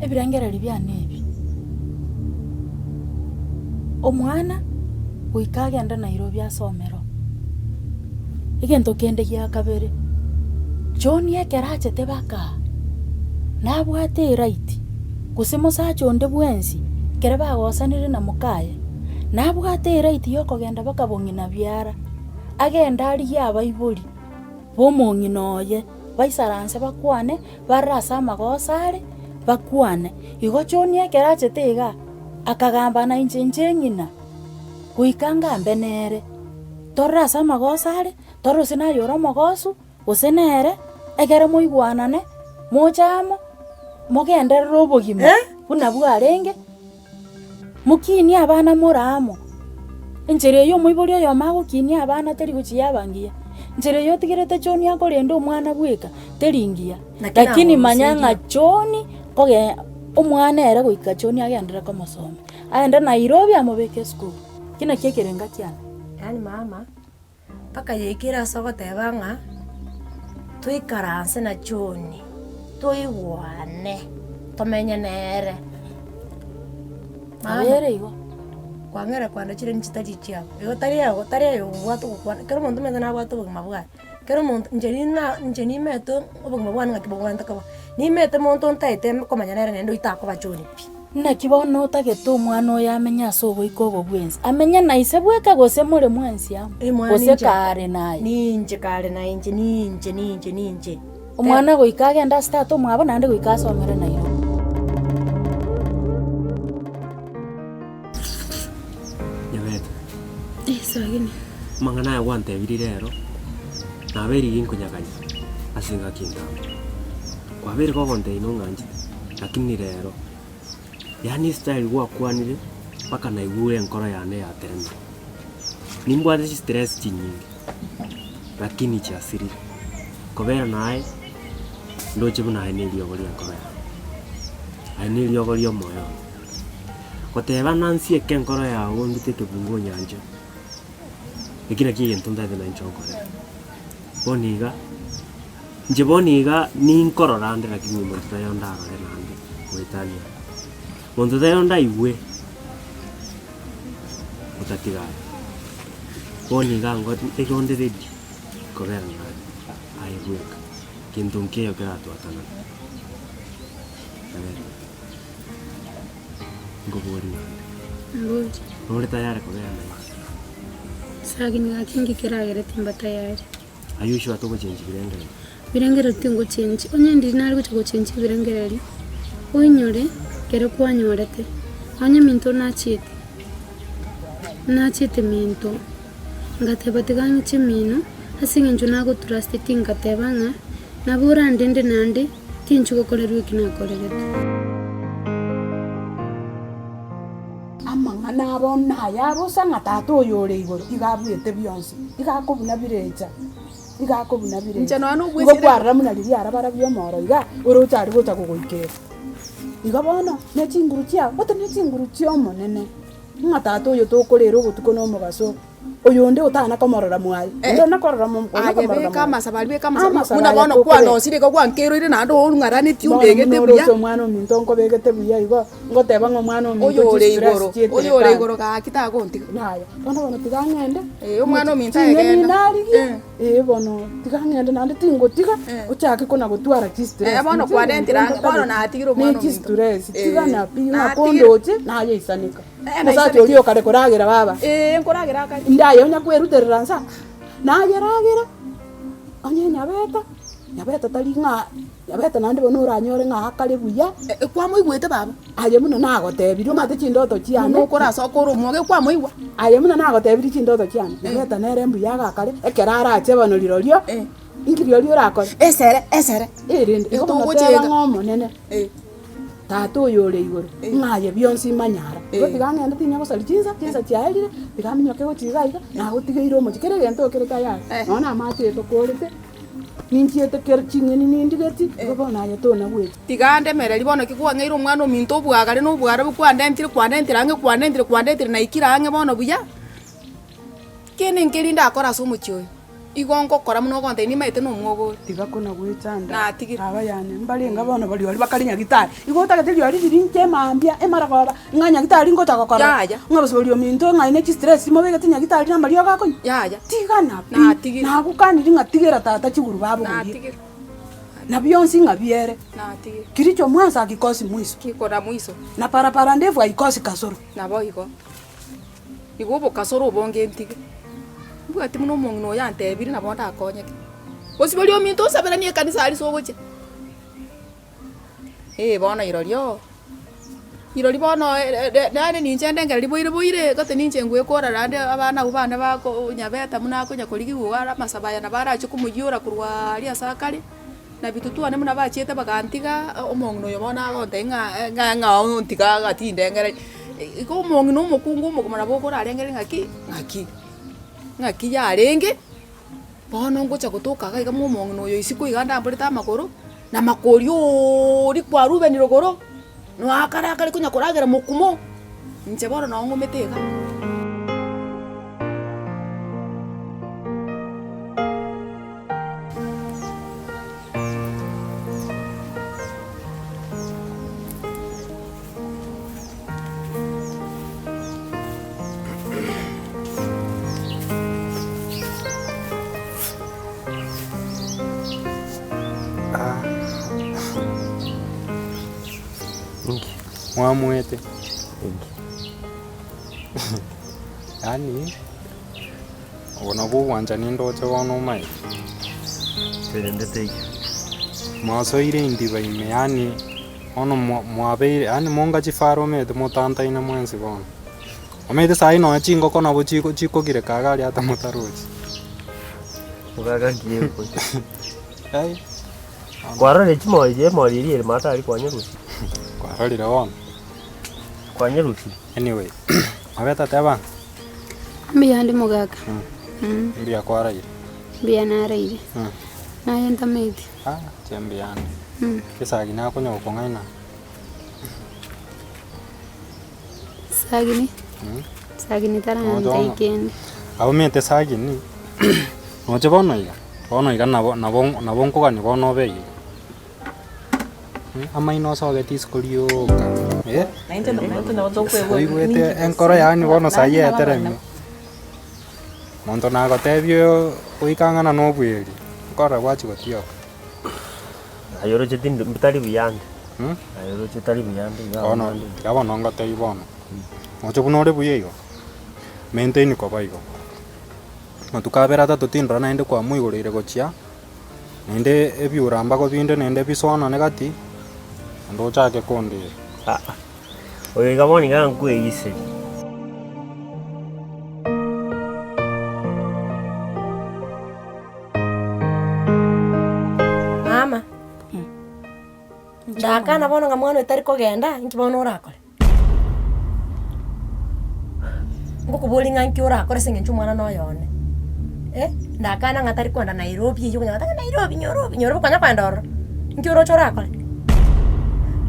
Ebirengererio biane ebi, omwana goika agende Nairobi asomere oo. Egento kende gia kabere, John ekero achete baka nabwate eright gose mosacha onde bwensi ekero bagosanire na mokaye, nabwate eright ya okogenda baka bong'ina biara, agende arigie abaibori ba omong'ina oye, baisaranse bakwane, barore ase amagoso are, bakwane. Igo John ekero achete igaa, akagamba na inche inche ng'ina, goika ngambe nere. Torore ase amagoso are, torore gose naye ore omogosu, gose nere, ekere moigwanane, moche amo, mogenderere obogima buna bwarenge, mokinie abana more amo. Enchera eywo omoibori oyomo agokinia abana teri gochia yaba ngiya, enchera eywo otigerete John akorenda omwana bweka, teri ngiya. Lakini manya ng'a John nkoge omwana ere goika John agenderere komosomia, aende Nairobi amobeke esukuru. Ki nakio ekerenga kiane? Yaani mama, mpaka yaikire ase ogoteba ng'a toikaranse na John, toigwane, tomenye nere. Mama, Nabere igo. kwang'era kwanda chire nchitari chiago, igo tari yago tari aye obwate ogokwana, kera omonto omanyete nabwate obogima bwaye, kera omonto inche rina inche nimete obogima bwane ng'aki bobwenerete koba, nimete monto ntaete komenya nere naende oywo takoba John pi. Naki bono otagete omwana oyo amenye ase oboiko obo bwensi? Amenye na ise bweka gose more mwensi amo? Omwana Gose ninche kare naye? Ninche kare na inche ninche ninche ninche. Omwana goika agende ase tata omwabo naende goika asomere Nairobi. Nyabete, Eh, sagini. amang'ana aya gwantebirie rero, nabeire ginkonyakanya ase engaki entambe. Kwabeire kogontebia nong'anchete, lakini rero. Yaani estyle gwakwanire mpaka naigure enkoro yane yateremire. Nimbwate chistress chinyinge, lakini chiasirire. Kobera naye, ndoche buna aye neriogo ria enkoro yane, aye neriogo ria omoyo one. Goteba nansieke enkoro yago ondute ekebungo onyanche, eki nakio egento ntagete nainche onkorere. Bono iga. Inche bono iga ninkorora ande lakini omonto taiyo ndarore naende goetania aya. Monto taiyo ndaigwe otatiga aye. Bono iga ngo igo onde ready kobera naye aye bweka, gento nkeiyo keratwatanane. Kabere, nkoborie naende, Mbori. nore tayari kobera nainche? Sagini gaki inki keragere timba tayari. Ayio Yoshua togochenchia birengererio. Birengererio tingochenchia, onye ndiri nare gocha gochenchia ebirengererio, oinyore ekero kwanyorete, onye minto nachiete, nachiete minto, ngateba tiga ng'iche mino, ase eng'encho nagotrusteti ngateba ng'a nabo orandende naende tinchi gokorerwa eki nakoreretwe. Amang'ana abo naya bosa ng'a Tata oyo ore igoro iga abuete bionsi, iga akobuna birecha, iga akobuna Inche birecha. nonya Igo nobwesire. kwarora buna riria arabarabia omoro iga, oroche aria gocha gogoikera. Igo bono, ne chinguru chiao, gose ne chinguru chi'Omonene, ng'a Tata oyo tokorera obotuko na omobaso. Oyonde otana komorora mwaye, onde ona korora mo- ona Aye komorora beka mwaye. amasabo aria, beka amasabo Amasabo buna aya bono tokobeka. kwanosire iga gwankeroire naende ong'aranetie Bono ombegete buna buya. oroche omwana ominto nkobegete buya igo, ngoteba ng'a omwana ominto Oyore chistress igoro, chietire oyore kando. igoro gaki tagontiga. Yaya, bono bono tiga ng'ende, Eh, omwana ominto ching'eni aye genda. narigie, Eh. eh bono tiga ng'ende naende tingotiga, Eh. ochake kona gotwara chistress. Eh, bono Inche kwarentire egento ang'e, bono ntagete natigire omwana ne ominto. chistress, Eh, tigana pi ng'a natigire. kondoche, nayeisaneka. Omosacha oria okare koragera baba. Ee, nkoragera akare. Inde aye onya kweruterera nsa, naye ragera, onye nyabeta, nyabeta tari ng'a nyabeta naende bono oranyore ng'a akare buya. Kwamoigwete baba? Aye buna nagotebirie omanyete chindoto chiane. Buna okorasoka ore omwoge kwamoigwa? Aye buna nagotebirie chindoto chiane, nyabeta nere mbuya agakare, ekero arache bono rirorio, inki rirorio orakore? Esere, esere. Erinde, igo bono teba ng'a omonene. Tata oyo ore igoro, ng'a aye bionsi imanyara. Igo tiga ng'ende tinya gosaria chinsa, chinsa chiaerire, tiga minyoke gochia iga iga, nagotigeire omochie. Kera egento okere tayari, nonya na amache eye tokorete, ninchiete kere ching'eni nindigeti, igo bono aye tona goetia. Tiga ndemereri bono ki kwang'eire omwana ominto obwagare na obwarabu kwandentire kwandentire ang'e kwandentire kwandentire naikire ang'e bono buya, kende nkeri ndakore ase omochie oyo. Igo ngokora buna ogontebia nimaete nomwogo ore. Tiga kona gwechanda Natigire. aba yane mbarenge bono baria oria bakare nyagitari. Igo otagete riori riria inche mambia emaragoba ng'a nyagitari ngocha gokora Yaya. ng'a bosibori ominto ng'a ne chistress mobegete nyagitari na amariogo akonywa. Yaya. Tigana pi, Natigire. nagokaniri ng'a tigera tata chiguru babogorie. Natigire. Na bionsi ng'a biere. Natigire. Kiricho mwanzo hakikosi mwiso. Kiko na mwiso. Na parapara ndefu haikosi kasoro. Naboigo. Igo obokasoro obonge ntige. Mbwati buna omong'ina oyo antebirie nabo ndakonyeke. Gose ominto osaberanie ekanisa aria ase ogochia. Eh bono irorio, irori bono naende ninche ndengereri boire boire gose ninche ngoekora naende abana abwo bane bako nyabeta buna akonya korigiwa iga are amasabo aya nabo arache komoyiora korwa aria ase akare, na bitutu one buna bachiete bagantiga, omong'ina oyo bono agontebia ng'a ng'a ng'a ontiga gati ndengereri. Igo omong'ina omokungu omogima nabo okorarengereri ng'aki ng'aki, ng'aki yarenge. Bono ngocha gotoka iga iga mwa omong'ina oyo isiko iga ndamborete amagoro, na makori ooria kwa Reuben rogoro, noakare akare konya koragera mokumo, inche bono noo ng'omete iga. Inki? Mwamuete. Inki? Yaani obo nabwo obwanchani ndoche bono omanyete. Kerende teiyo. Mwasoire indiba ime yaani Bono mwabeire, yaani monga chifara omanyete motantaine mwensi bono. Omanyete saii nonya chingoko nabo chiko chikogireka iga aria ata motarochi. Ogagakie ekwe. Ai, Kwarorire chimori chiria emori eria ere maate aria kwanyerusia? kwarorire bono. Kwanyerusia? Anyway, mabete teba ng'a Mbuya ande mogaka. mbuya kwaraire. Mbuya naraire. Naye ntameti. Ah, inche mbuya ande. Esagi nakonya gokong'aina. Sagini. Sagini tarantei kende. Aumete sagini, noche bono iga, bono iga nabo nabo nabo nkogania bono obe iga. Amaino osogete isiko rioka, eh, oigwete enkoro yaani bono saii yaeteremia. Monto nagotebia oikang'ana na obweri, nkorora gwachia gotioka. Aye oroche tindi tari buya ande. Aye oroche tari buya ande iga Bono, abande. tiga bono ngotebie bono, moche buna ore buya igo, maintain koba igo. Matuko abere atato tindora naende kwamoigoreire gochia, naende ebiura mbago binde naende bisoanane gati, naende ochake kondera. Aa, oyo iga bono iga nkwegiseri. Mama, ndakana bono ng'a mwana oyo tari kogenda, inki bono orakore? Ngokoboria ng'a inki orakore ase eng'encho omwana noyo one, eh, ndakana ng'a tari kogenda Nairobi eywo okonyora ng'a Nairobi nyorobi nyorobi konya kogenda ororo, inki oroche orakore?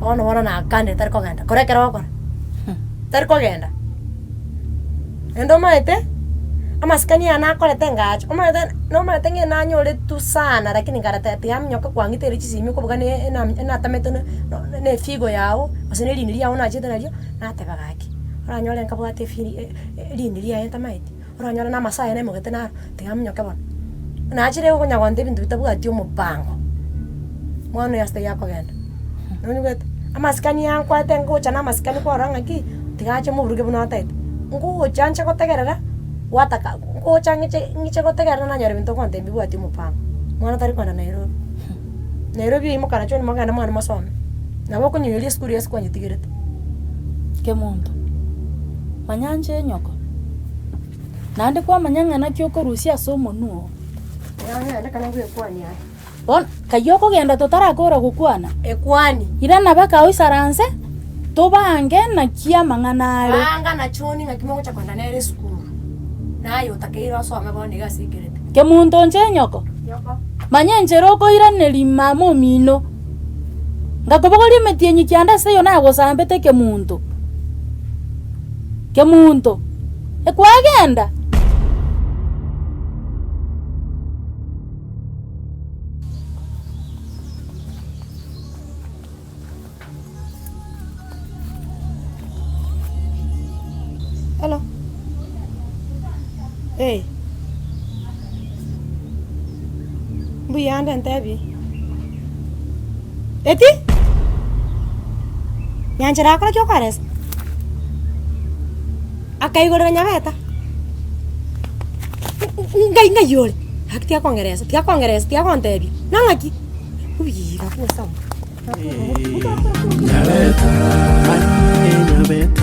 Bono bono nakanire tari kogenda, kora ekero ogokora, tari kogenda. Naende omanyete, amasikani aya nakorete ngacha, omanyete nomanyete ng'a nanyoretwe sana lakini nkareta tiga aminyoke kwang'iteire chisimi okobuga na ena enatamete na na efigo yago, gose na erini riago nachete nario, nateba gaki, oranyore nkabwate efiri erini riaye ntamaeti, oranyore na amasaa aye naimogete naro, tiga aminyoke bono. Nachire okonya gontebia ebinto bitabwati omopango, mwana oyo ase taiyo akogenda, nonyigwete? Amasikani aya nkoete ngocha na amasikani kwarora ng'aki, tiga ache moburuge buna otagete, ngocha nche gotegerera, gwataka ngocha ng'iche ng'iche gotegerera nanyora ebinto ogontebia mbibwati omopango, mwana tari kogenda Nairobi. Nairobi eywo mokarachwe mogende mwane mosome, nabo okonyoiyoria esukuru ase kwanyetigerete. Kemonto, manya nche enyoko. Naende kwamanya ng'a naki okorusia ase omonwa oo. Bono, kayio okogenda totarakora gokwana, Ekwani. irana baka oisaranse, tobange naki amang'ana are. Banga na choni ng'aki mogocha kogenda nere esukuru. Naye otakeire osome bono iga ase ekerete. Kemonto inche nyoko, Nyoko. manya enchera okoiraneria mama omino. Ngakobogoria emetienyi kianda ase eyo nagosambete kemonto. Kemonto, ekwagenda? Hello. Eh. Mbuyande ntebie. Eti? Nyanchera akora ki okoeresa? Akaigorera nyabeta. Ngai ngai ore? Gaki tiga kongeresa, tiga kongeresa, tiga gontebia, nang'aki? Obiiga bwosa. Nyabeta, aye nyabeta.